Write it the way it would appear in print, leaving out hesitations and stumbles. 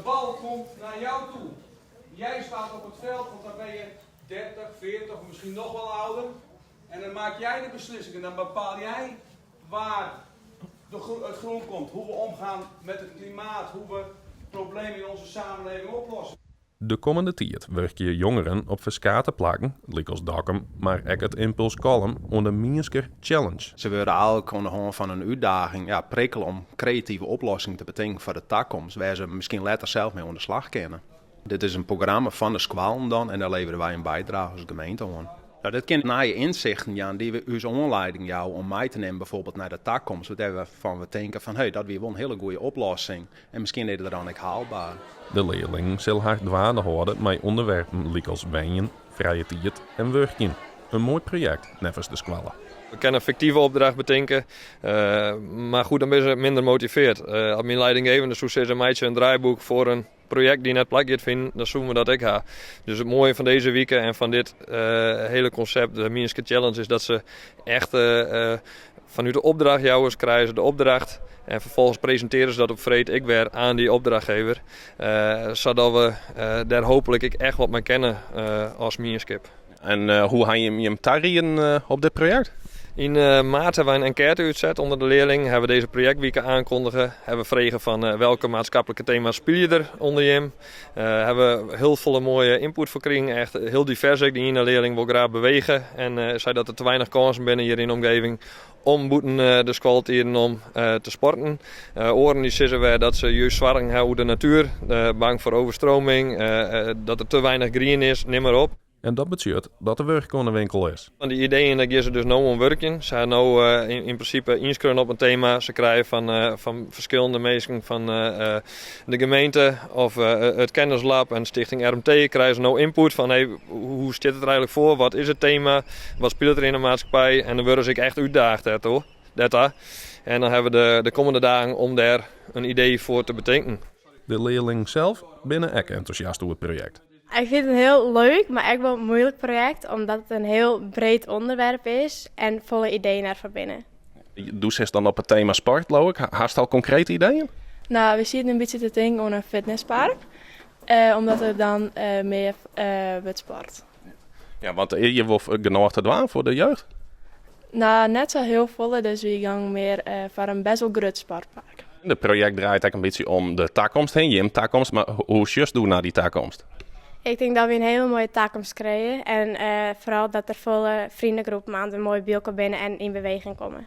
bal komt naar jou toe. Jij staat op het veld, want dan ben je 30, 40 of misschien nog wel ouder. En dan maak jij de beslissing en dan bepaal jij waar de het groen komt, hoe we omgaan met het klimaat, hoe we problemen in onze samenleving oplossen. De kommende tiid wurkje jongeren op ferskate plakken, lykas Dokkum, mar ek it Impuls Kollum, oan de Miensker Challenge. Se wurde eigentlik oan de hân fan in útdaging, ja, prikkele om kreative oplossingen te betinken foar de takomst, wêr't se miskien letter sels mei oan de slach kinne. Dit is in programma fan de skoallen dan en dêr leverje wy in bydrage as gemeente oan. No, dit kin nije ynsichten jaan dy't we ús oanlieding jouwe om mei te nimmen bijvoorbeeld nei de takomst, wêrfan we tinke fan hey, dat wie wol in hiele goede oplossing en miskien is it dan ek haalber. De learlingen sille har dwaande hâlde mei ûnderwerpen lykas wenjen, frije tiid en wurkjen. In moai projekt neffens de skoalle. We kinne in fiktive opdracht betinke, mar goed, dan binne se minder motiveard. As myn leidinggevende soe sizze, meitsje in draaiboek foar in projekt dy't net plak giet finen, dan soene we dat ek ha. Dus it moaie fan dizze wike en fan dit hiele konsept, de Miensker Challenge, is dat se echt fanút de opdrachtjouwers krije se de opdracht en ferfolgens presintearje se dat op freed ek wer oan dy opdrachtgever, sadat we dêr hooplik ek echt wat mei kinne as mienskip. En hoe ha jim jim tarieden op dit projekt? Yn maart hawwe wy in enkête útset ûnder de learlingen, hawwe we dizze projektwike oankondige, hawwe we frege fan welke maatskiplike tema's spylje der ûnder jim. Hawwe we hiel folle moaie ynput foar krigen, echt hiel divers ek. De iene learling wol graach bewege en sei dat der te weinich kânsen binne hjir yn de omgeving om bûten de skoaltiden om te sporten. Oaren dy sizze wer dat se juist soargen hawwe oer de natuer, bang foar overstroming, dat der te weinich grien is, nim mar op. En dat betsjut dat der wurk oan de winkel is. Want dy ideeën dêr gean se dus no oan wurkjen. Se ha no yn prinsipe ynskreaun op in tema. Se krije fan ferskillende minsken fan de gemeente of it Kennislab en Stichting RMT krije se no ynput fan hey, hoe stiet it der eigenlik foar, wat is it tema, wat spilet der yn de maatskippij en dan wurde se ek echt útdaagd dêrta. En dan hawwe we de kommende dagen om dêr in idee foar te betinken. De learlingen sels binne ek entûsjast oer it projekt. Ik fyn it in hiel leuk, mar ek wol muoilik projekt, omdat it in hiel breed ûnderwerp is en folle ideeën derfoar binne. Do sitst dan op it tema sport, leau ik. Hast al konkrete ideeën? No, we sieten in bytsje te tinken oan in fitnesspark, omdat der dan mear wurdt sport. Ja, want is hjir wol genôch te dwaan foar de jeugd? No, net sa hiel folle, dus wy gongen mear foar in best wol grut sportpark. It projekt draait ek in bytsje om de takomst hinne, jim takomst, mar hoe sjochst do nei dy takomst? Ik tink dat wy in hiele moaie takomst krije en foaral dat der folle freonegroepen aanst moai by elkoar binne en yn beweging komme.